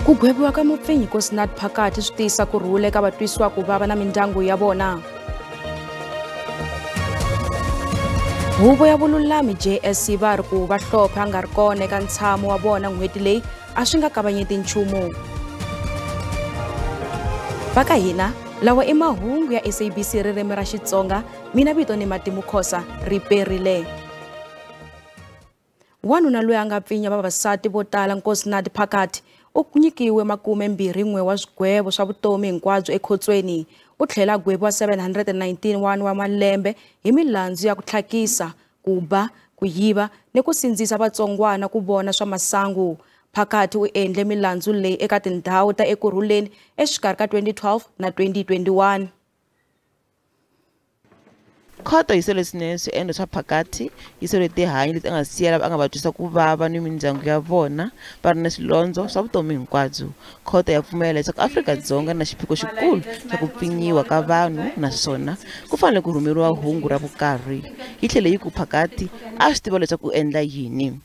Ku gweviwa ka mupfinyi Nkosinathi Phakathi swi tiyisa ku rhula eka vatwisiwa ku vava na mindyangu ya vona. Huvo ya vululami JSC va ri ku va Hlophe a nga ri kona eka ntshamo wa vona n'hweti leyi a swi nga kavanyeti nchumu. Va ka hina lawa i mahungu ya SABC ririmi ra Xitsonga, mina vito ni Matimu Khosa ri perile. Wanuna loyi a nga pfinya vavasati vo tala Nkosinathi Phakathi u nyikiwe 21 wa swigwevo swa vutomi hinkwabyo ekhotsweni. U tlhela a gweviwa 719 wa malembe hi milandzu ya ku tlhakisa, ku ba, ku yiva ni ku sindzisa vatsongwana ku vona swa masangu. Phakathi u endle milandzu leyi eka tindhawu ta Ekurhuleni exikarhi ka 2012 na 2021. Khoto yi sole swinene swiendlo swa Phakathi, yi sole tihanyi leti a nga siya lava a nga va twisa ku vava ni mindyangu ya vona va ri na swilondzo swa vutomi hinkwabyo. Khoto ya pfumela leswaku Afrika-Dzonga na xiphiqo xikulu xa ku pfinyiwa ka vanhu naswona ku fanele ku rhumeriwa hungu ra vukarhi. Yi tlhele yi ku Phakathi a swi tiva leswaku u endla yini.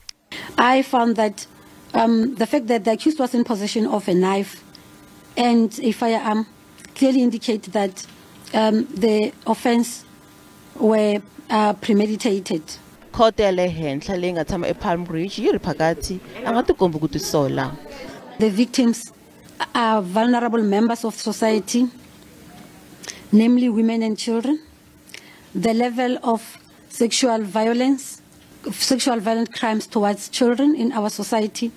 I found that the fact that the accused was in possession of a knife and a firearm clearly indicate that the offense were premeditated. Khoto ya le henhla leyi nga tshama ePalm Ridge yi ri Phakathi a nga tikombi ku tisola. The victims are vulnerable members of society, namely women and children. The level of sexual violence, sexual violent crimes towards children in our society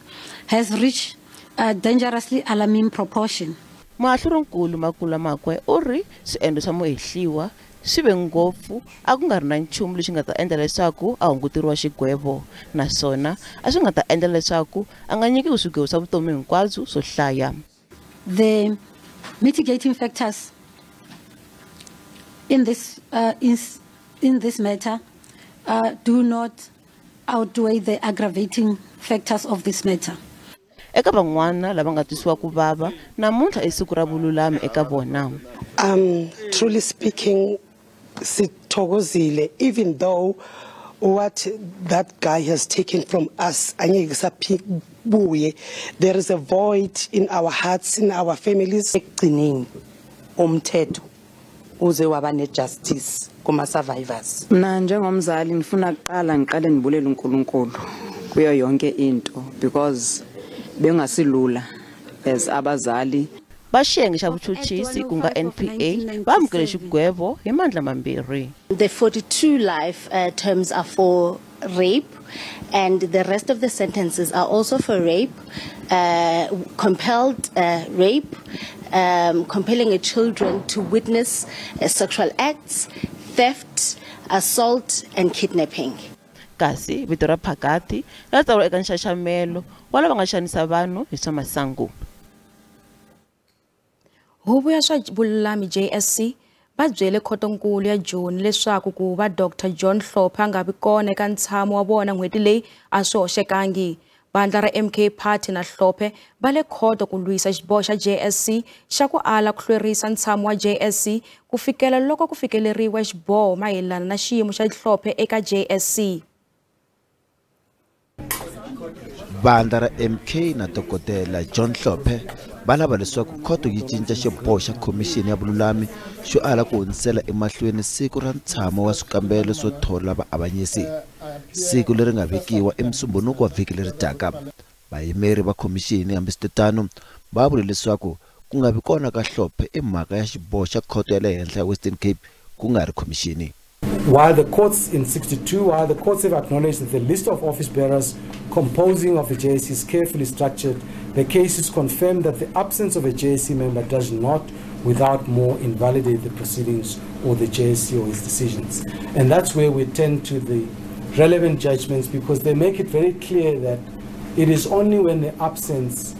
has reached a dangerously alarming proportion. Muahlurinkulu Makula Makwe u ri swiendlo swa muhehliwa swi ve ngopfu a ku nga ri na nchumu lexi nga ta endla leswaku a hunguteriwa xigwevo, naswona a swi nga ta endla leswaku a nga nyikiwi swigwevo swa vutomi hinkwabyo swo hlaya. The mitigating factors in this in this matter do not outweigh the aggravating factors of this matter. Eka van'wana lava nga twisiwa ku vava namuntlha i siku ra vululami eka vona. Truly speaking, sithokozile, even though what that guy has taken from us, there is a void in our hearts, in our families. Ekugcineni umthetho uze waba ne-justice kuma-survivors. Mina njengomzali ngifuna kuqala ngiqale ngibulele uNkulunkulu kuyo yonke into because bengasilula as abazali. Va xiyenge xa vuchuchisi ku nga NPA va amukele xigwevo hi mandla mambirhi. The 42 life terms are for rape and the rest of the sentences are also for rape, compelled rape, compelling a children to witness sexual acts, theft, assault and kidnapping. Kasi vito ra Phakathi ra tsariwa eka nxaxamelo wa lava nga xanisa vanhu hi swa masangu. Huvo ya swa vululami JSC va byele khotonkulu ya Joni leswaku ku va Dr John Hlophe a nga vi kona eka ntshamo wa vona n'hweti leyi a swi hoxekangi. Vandla ra MK Party na Hlophe va le khoto ku lwisa xiboho xa JSC xa ku ala ku hlwerisa ntshamo wa JSC ku fikela loko ku fikeleriwa xiboho mayelana na xiyimo xa Hlophe eka JSC. Vandla ra MK na Dokodela John Hlophe va lava leswaku khoto yi cinca xiboho xa khomixini ya vululami xo ala ku hundzisela emahlweni siku ra ntshamo wa swikambelo swo thola vaavanyisi, siku leri nga vekiwa eMusumbhunuko wa vhiki leri taka. Vayimeri va khomixini hambiswiritano va vule leswaku ku nga vi kona ka Hlophe i mhaka ya xiboho xa khoto ya le henhla ya Western Cape ku nga ri khomixini. While the courts in 62, while the courts have acknowledged that the list of office bearers composing of the JSC is carefully structured, the cases confirm that the absence of a JSC member does not, without more, invalidate the proceedings or the JSC or its decisions. And that's where we turn to the relevant judgments, because they make it very clear that it is only when the absence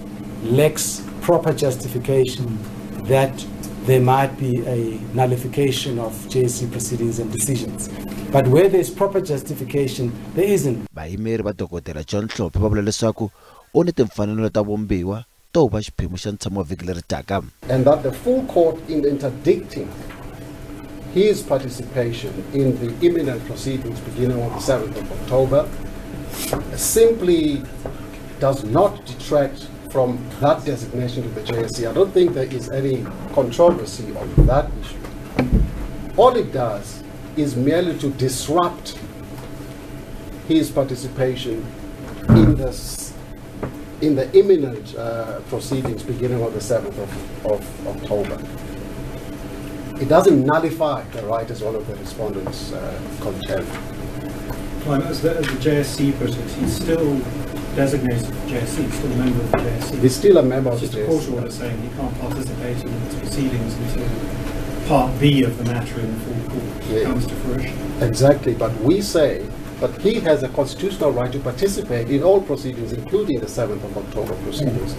lacks proper justification that there might be a nullification of JSC proceedings and decisions. But where there's proper justification, there isn't. Vayimeri va Dokodela John Hlophe va vula leswaku u ni timfanelo ta vumbiwa to va xiphemu xa ntshamo wa vhiki leri taka. And that the full court in interdicting his participation in the imminent proceedings beginning on the 7th of October simply does not detract from that designation to the JSC. I don't think there is any controversy on that issue. All it does is merely to disrupt his participation in the imminent proceedings beginning on the 7th of October. It doesn't nullify the right, as one of the respondents contend. Well, as the JSC put it, he's still designated for JSC, he's still a member of the JSC. He's still a member of the JSC. It's just a court order saying he can't participate in its proceedings until part B of the matter in the full court comes to fruition. Exactly, but we say that he has a constitutional right to participate in all proceedings, including the 7th of October proceedings,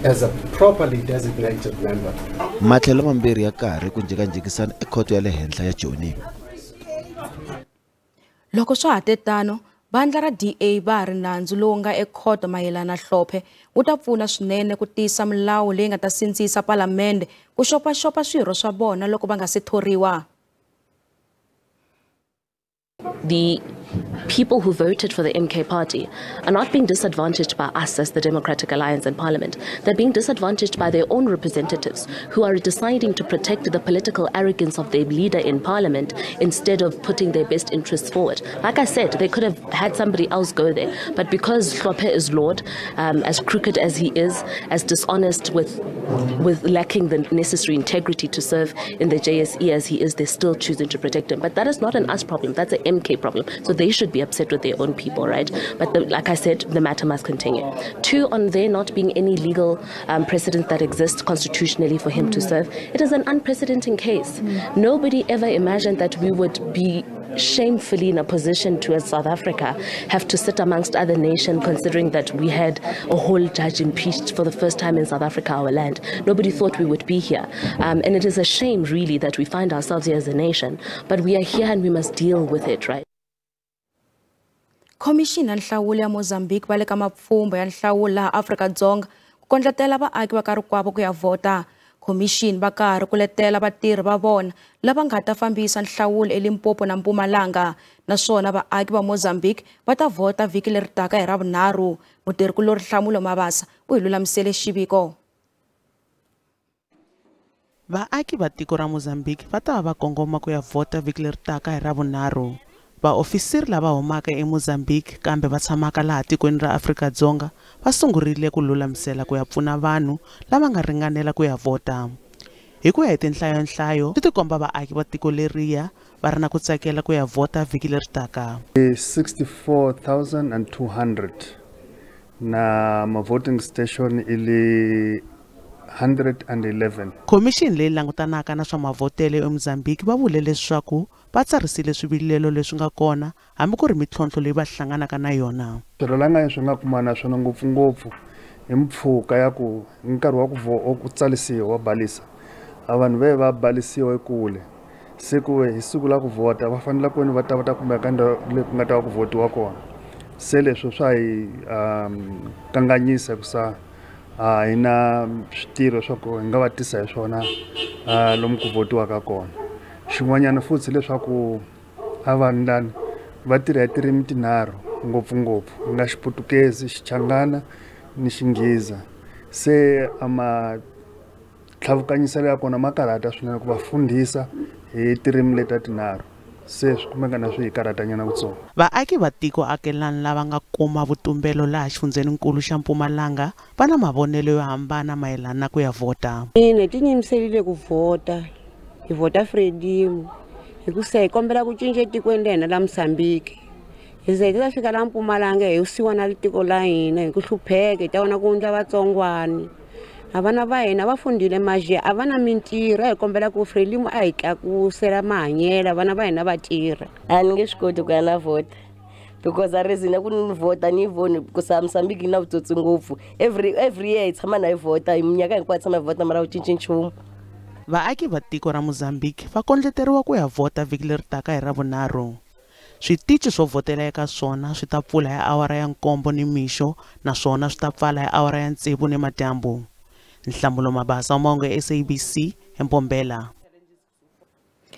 as a properly designated member. Matlhelo mambirhi ya karhi ku njhekanjhekisana ekhoto ya le henhla ya Joni. Loko swa ha te tano, vandla ra DA va ri nandzu lowu nga ekhoto mayelana Hlophe wu ta pfuna swinene ku tiyisa milawu leyi nga ta sindzisa palamende ku xopaxopa swirho swa vona loko va nga se thoriwa. The people who voted for the MK party are not being disadvantaged by us as the Democratic Alliance in Parliament. They're being disadvantaged by their own representatives who are deciding to protect the political arrogance of their leader in Parliament instead of putting their best interests forward. Like I said, they could have had somebody else go there, but because Hlophe is Lord, as crooked as he is, as dishonest with lacking the necessary integrity to serve in the JSE as he is, they're still choosing to protect him. But that is not an us problem, that's an MK problem. So they should be upset with their own people, right? But like I said, the matter must continue. Two, on there not being any legal precedent that exists constitutionally for him to serve, it is an unprecedented case. Nobody ever imagined that we would be shamefully in a position to, as South Africa, have to sit amongst other nations, considering that we had a whole judge impeached for the first time in South Africa, our land. Nobody thought we would be here. And it is a shame, really, that we find ourselves here as a nation. But we are here and we must deal with it, right? Khomixini ya nhlawulo ya Mozambique va le ka mapfhumba ya nhlawulo laha Afrika-Dzonga ku kondletela vaaki va ka rikwavo ku ya vhota. Khomixini va karhi ku letela vatirhi va vona lava nga ta fambisa nhlawulo eLimpopo na Mpumalanga, naswona vaaki va Mozambique va ta vhota vhiki leri taka hi Ravunharhu. Mutirhikulori Nhlamulo Mabasa u hi lulamisele xiviko. Vaaki va tiko ra Mozambique va ta va va kongoma ku ya vhota vhiki leri taka hi Ravunharhu. Vaofisiri lava humaka eMozambique kambe va tshamaka laha tikweni ra Afrika-Dzonga va sungurile ku lulamisela ku ya pfuna vanhu lava nga ringanela ku ya vhota. Hi ku ya hi tinhlayonhlayo, swi tikomba vaaki va tiko leriya va ri na ku tsakela ku ya vhota vhiki leri taka. 64,200 na ma voting station ili 111. Khomixini leyi langutanaka na swa mavhotelo eMozambique va vule leswaku va tsarisile swivilelo leswi nga kona hambi ku ri mintlhontlho leyi va hlanganaka na yona. Swilo la swi nga kuma na swona ngopfungopfu hi mpfhuka ya ku nkarhi wa ku tsalisiwa wa balisa a vanhu ve va balisiwa ekule se ku hi siku la ku vhota va fanele ku va ta va ta kumeka ndhawu leyi ku nga ta va ku vhotiwa kona. Se leswo swa hi kanganyisa ku sa hi na switirho swa ku hi nga va tisa hi swona lomu ku vhotiwaka kona. Xin'wanyana futhi leswaku a vanhu lani va tirha hi tirimi tinharhu ngopfungopfu ku nga Xiputukezi, Xichangana ni Xinghiza. Se a ma tlhavukanyiselo ya kona ma karhata swinene ku va fundhisa hi tirimi leta tinharhu. Se swi kumeka na swi hi karhatanyana kutsongo. Vaaki va tiko akelani lava nga kuma vutumbelo laha xifundzheninkulu xa Mpumalanga va na mavonelo yo hambana mayelana na ku ya vhota. Ina tinyimiserile ku vhota, hi vhota Frelimo hikusa hi kombela ku cinca etikweni ra hina la Mozambique. Hi ze hi ta fika la Mpumalanga hi siwa na tiko la hina hi ku hlupheka, hi ta vona ku hundza vatsongwani. A vana va hina va fundile mazhe, a va na mintirho, hi kombela ku Frelimo a hi tlakusela mahanyelo, vana va hina va tirha. A ni nge swi koti ku ya na vhota because a reason ya ku ni vhota ni yi voni ku sa Mozambique yi na vutsotsi ngopfu. Every year hi tshama na hi vhota, hi minyaka hinkwayo hi tshama hi vhota mara a wu cinci nchumu. Vaaki va tiko ra Mozambique va kondleteriwa ku ya vhota vhiki leri taka hi Ravunharhu. Switichi swo vhotela eka swona swi ta pfula hi awara ya 7 nimixo naswona swi ta pfala hi awara ya 6 nimadyambu. Nhlamulo Mabasa, Mongo, SABC, eMbombela.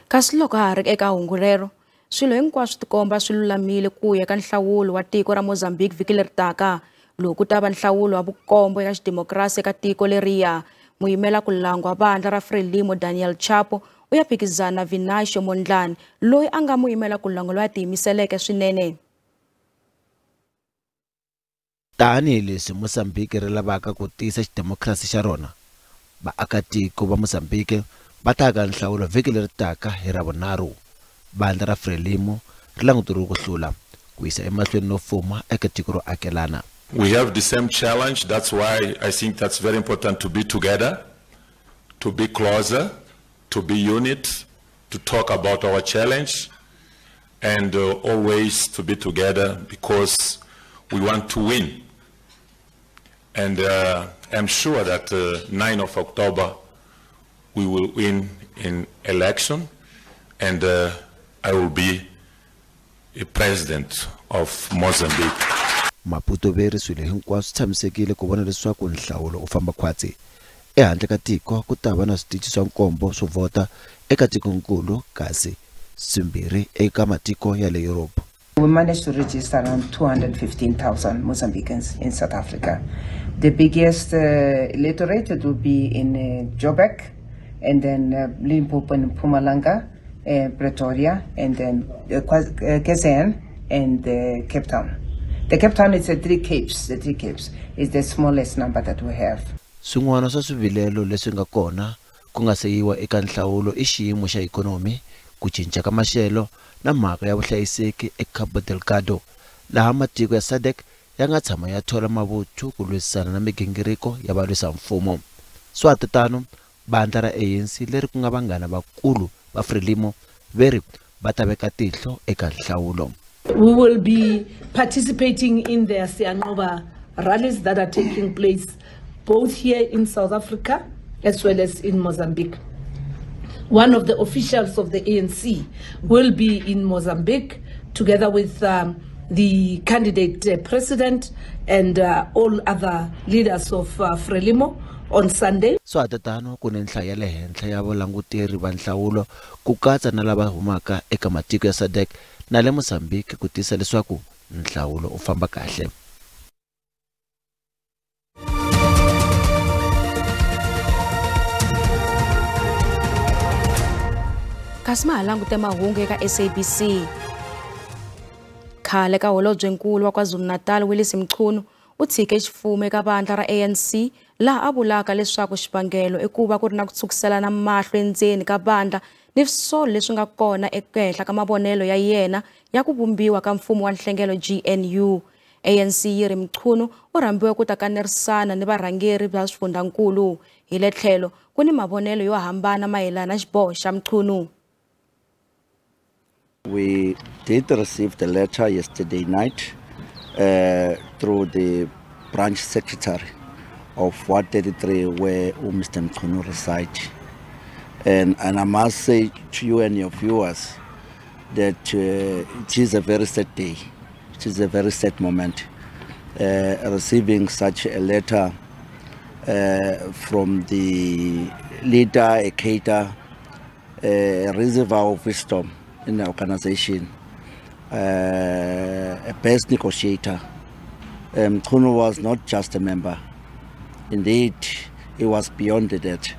Kasi loko ha ri eka hungu rero, swilo hinkwaswo tikomba swi lulamile ku ya ka nhlawulo wa tiko ra Mozambique vhiki leri taka. Loku ku ta va nhlawulo wa vukombo eka xidemokirasi eka tiko leriya. Muyimela ku langwa vandla ra Frelimo Daniel Chapo u ya phikizana na Venancio Mondlane loyi a nga muyimela ku langwa loyi a tiyimiseleke swinene. Tanihileswi Mozambique ri lavaka ku tiyisa xidemokirasi xa rona, vaakatiko va Mozambique va ta ka nhlawulo vhiki leri taka hi Ravunharhu. Vandla ra Frelimo ri languteriwe ku hlula ku yisa emahlweni no fuma eka tiko ro akelana. We have the same challenge. That's why I think that's very important to be together, to be closer, to be unit, to talk about our challenge, and always to be together because we want to win. And I'm sure that 9 of October we will win in election, and I will be a president of Mozambique. Maputo veri swilo hinkwaswo swi tshamisekile ku vona leswaku nhlawulo u famba khwatsi. Ehandle ka tiko ku ta va na switichi swa nkombo swo vhota eka tikonkulu kasi swimbirhi eka matiko ya le Europe. We managed to register around 215,000 Mozambicans in South Africa. The biggest electorate will be in Joburg, and then Limpopo and Mpumalanga, Pretoria, and then KZN and Cape Town. The Cape Town is the three capes. The three capes is the smallest number that we have. Swin'wana swa swivilelo leswi nga kona ku nga se yiwa eka nhlawulo i xiyimo xa ikhonomi, ku cinca ka maxelo na mhaka ya vuhlayiseki eCabo Delgado, laha matiko ya SADC ya nga tshama ya thola mavuthu ku lwisana na migingiriko ya valwisa mfumo. Swa tatano, vandla ra ANC leri ku nga vanghana vakulu va Frelimo veri va ta veka tihlo eka nhlawulo. We will be participating in their Siyanqoba rallies that are taking place both here in South Africa as well as in Mozambique. One of the officials of the ANC will be in Mozambique together with the candidate president and all other leaders of Frelimo on Sunday. Swa tatano ku ni nhlayo ya le henhla ya valanguteri va nhlawulo ku katsa na lava humaka eka matiko ya SADC na le Mozambique ku tisa leswaku nhlawulo u famba kahle. Kasi ma ha langute mahungu eka SABC. Khale ka holobyenkulu wa KwaZulu-Natal Willis Mchunu u tshike xifumo eka vandla ra ANC laha a vulaka leswaku xivangelo i ku va ku ri na ku tshukiselana mahlo endzeni ka vandla ni swisolo leswi nga kona ehenhla ka mavonelo ya yena ya ku vumbiwa ka mfumo wa nhlengelo GNU. ANC yi ri Mchunu u rhambiwe ku ta kanerisana ni varhangeri va swifundzakulu. Hi le tlhelo ku ni mavonelo yo hambana mayelana na xiboho xa Mchunu. We did receive the letter yesterday night through the branch secretary of Ward 33 where Mr. Mchunu resides. And I must say to you and your viewers that it is a very sad day. It is a very sad moment. Receiving such a letter from the leader, a cater, a reservoir of wisdom in the organization, a best negotiator. Mchunu was not just a member. Indeed, he was beyond that.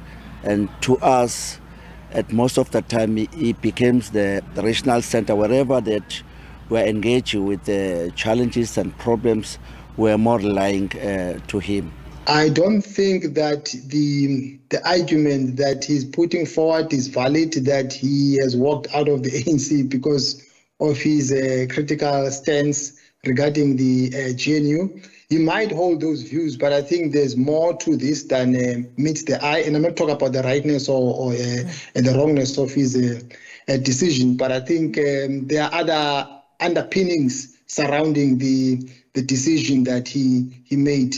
And to us, at most of the time, he becomes the regional center. Wherever that we're engaged with the challenges and problems, we're more relying to him. I don't think that the argument that he's putting forward is valid, that he has walked out of the ANC because of his critical stance regarding the GNU. He might hold those views, but I think there's more to this than meets the eye. And I'm not talking about the rightness or the wrongness of his decision, but I think there are other underpinnings surrounding the decision that he made.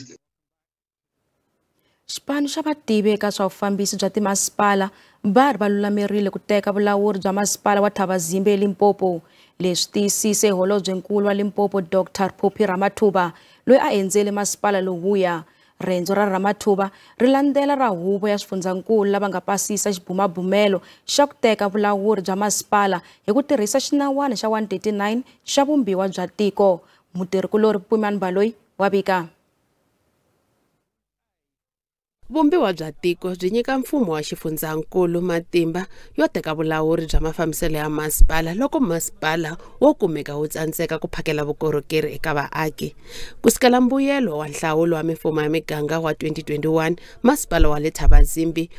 Xipano xa vativi eka swa vufambisi bya timasipala va ri va lulamerile ku teka vulawuri bya masipala wa Thabazimbi eLimpopo. Leswi tiyisise holobyenkulu wa Limpopo Dr. Phophi Ramathuba loyi a endzele masipala lowuya. Rendzo ra Ramathuba ri landzela ra huvo ya swifundzakulu lava nga pasisa xibumabumelo xa ku teka vulawuri bya masipala hi ku tirhisa xinawana xa 139 xa vumbiwa bya tiko. Mutirhikulori Pumani Baloyi wa vika. Vumbiwa bya tiko byi nyika mfumo wa xifundzankulu matimba yo teka vulawuri bya mafambiselo ya masipala loko masipala wo kumeka wu tsandzeka ku phakela vukorhokeri eka vaaki. Ku sukela mbuyelo wa nhlawulo wa mimfumo ya miganga wa 2021, masipala wa le Thabazimbi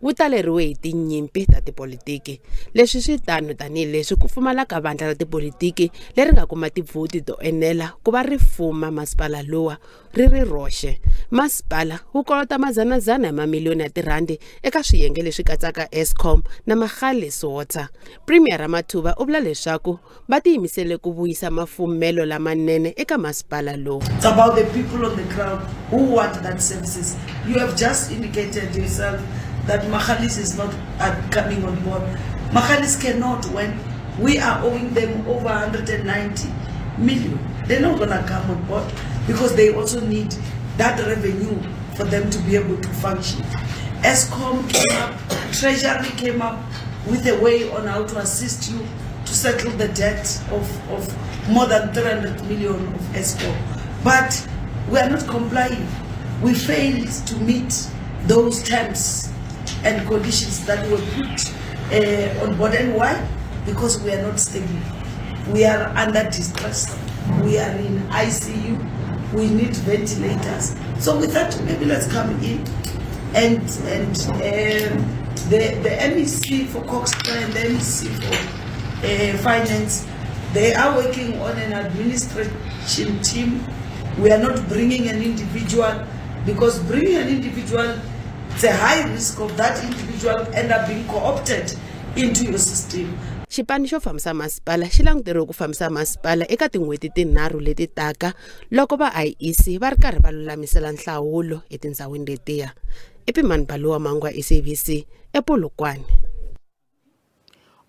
wu taleriwe hi tinyimpi ta tipolitiki. Leswi swi tano tanihileswi ku pfumalaka vandla ra tipolitiki leri nga kuma tivhoti to enela ku va ri fuma masipala lowa ri ri roxe. Masipala wu kolota mazanazana ya mamiliyoni ya tirhandi eka swiyenge leswi katsaka Eskom na Magalies Water. Premier Ramathuba u vula leswaku va tiyimisele ku vuyisa mafumelo lamanene eka masipala lowu. It's about the people on the ground who want that services. You have just indicated yourself that Magalies is not coming on board. Magalies cannot when we are owing them over 190 million. They're not gonna come on board because they also need that revenue for them to be able to function. Eskom came up, Treasury came up with a way on how to assist you to settle the debt of more than 300 million of Eskom. But we are not complying. We failed to meet those terms and conditions that were put on board. And why? Because we are not stable. We are under distress. We are in ICU. We need ventilators. So with that, maybe let's come in. And the MEC for COGHSTA and the MEC for Finance, they are working on an administration team. We are not bringing an individual, because bringing an individual, it's a high risk of that individual end up being co-opted into your system. Xipano xo fambisa masipala xi languteriwe ku fambisa masipala eka tin'hweti tinharhu leti taka loko va IEC va ri karhi va lulamisela nhlawulo etindhawini letiya. Epimani Balowa Mangwa, SABC, ePolokwane.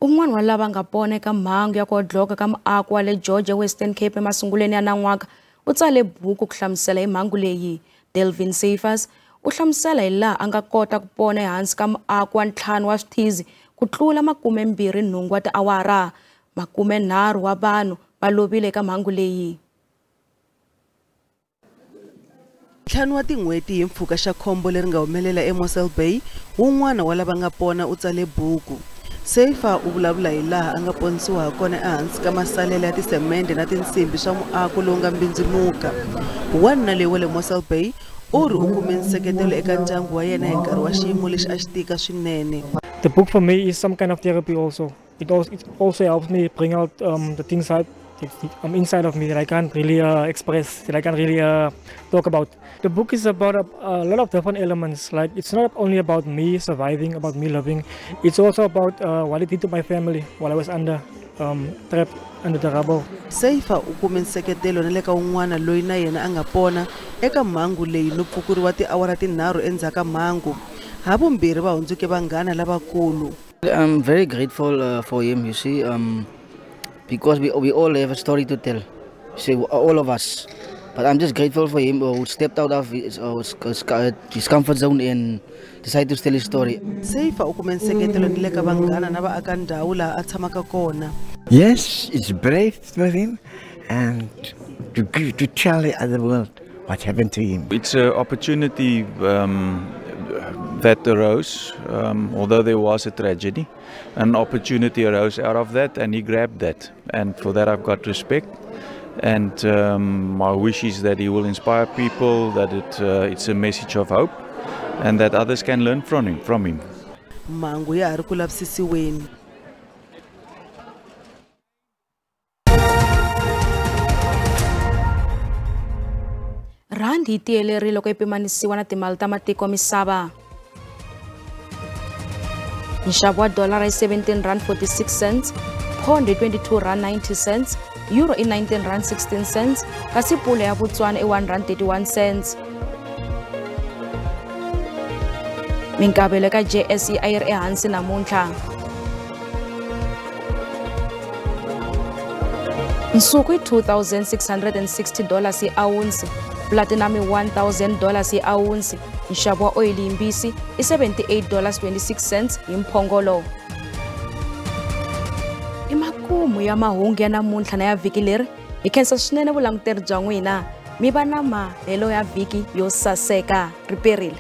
Un'wana wa lava nga pona eka mhangu ya ku odloka ka muako wa le Georgia Western Cape emasungulweni ya nan'waka u tsale buku ku hlamusela hi mhangu leyi. Delvin Safers u hlamusela hi laha a nga kota ku pona ehansi ka muako wa 5 wa swithizi ku tlula 28 wa tiawara. 30 wa vanhu va lovile eka mhangu leyi. 5 wa tin'hweti hi mpfhuka xa khombo leri nga humelela eMossel Bay, wun'wana wa lava nga pona u tsale buku. Seifa u vulavula hi laha a nga ponisiwa ha kona ehansi ka masalela ya tisemende na tinsimbi swa muako lowu nga mbindzimuka. Wanuna loyi wa le Mossel Bay u ri u kume nseketelo eka ndyangu wa yena hi nkarhi wa xiyimo lexi a xi tika swinene. The book for me is some kind of therapy also. It also helps me bring out the things that inside of me that I can't really express, that I can't really talk about. The book is about a lot of different elements. Like, it's not only about me surviving, about me living. It's also about what it did to my family while I was under trapped under the rubble. Seifa u kume nseketelo na le ka un'wana loyi na yena a nga pona eka mhangu leyi no pfukuriwa tiawara tinharhu endzhaku ka mhangu. Havumbirhi va hundzuke vanghana lavakulu. I'm very grateful for him, you see, because we all have a story to tell, see, all of us. But I'm just grateful for him who stepped out of his comfort zone and decided to tell his story. Seifa u kume nseketelo ni le ka vanghana na vaaka ndhawu laha a tshamaka kona. Yes, it's brave for him and to tell the other world what happened to him. It's an opportunity that arose, although there was a tragedy, an opportunity arose out of that, and he grabbed that. And for that I've got respect. And my wish is that he will inspire people, that it's a message of hope, and that others can learn from him. Mhangu ya ha ri ku lavisisiweni. Rhandi yi tiyelerile loko yi pimanisiwa na timali ta matiko misava. Nxavo wa dolara i R17.46, pound i R22.90, euro i R19.16, kasi pula ya Botswana i R1.31. Minkavelo eka JSE a yi ri ehansi namuntlha. Nsuku i $2,660 hi awunsi, platinum i $1,000 hi awunsi, nxavo wa oyili yimbisi i $78.26 hi mphongolo. I makumu ya mahungu ya namuntlha na ya vhiki leri. Hi khensa swinene vulanguteri bya n'wina. Mi va na mahelo ya vhiki yo saseka. Riperile.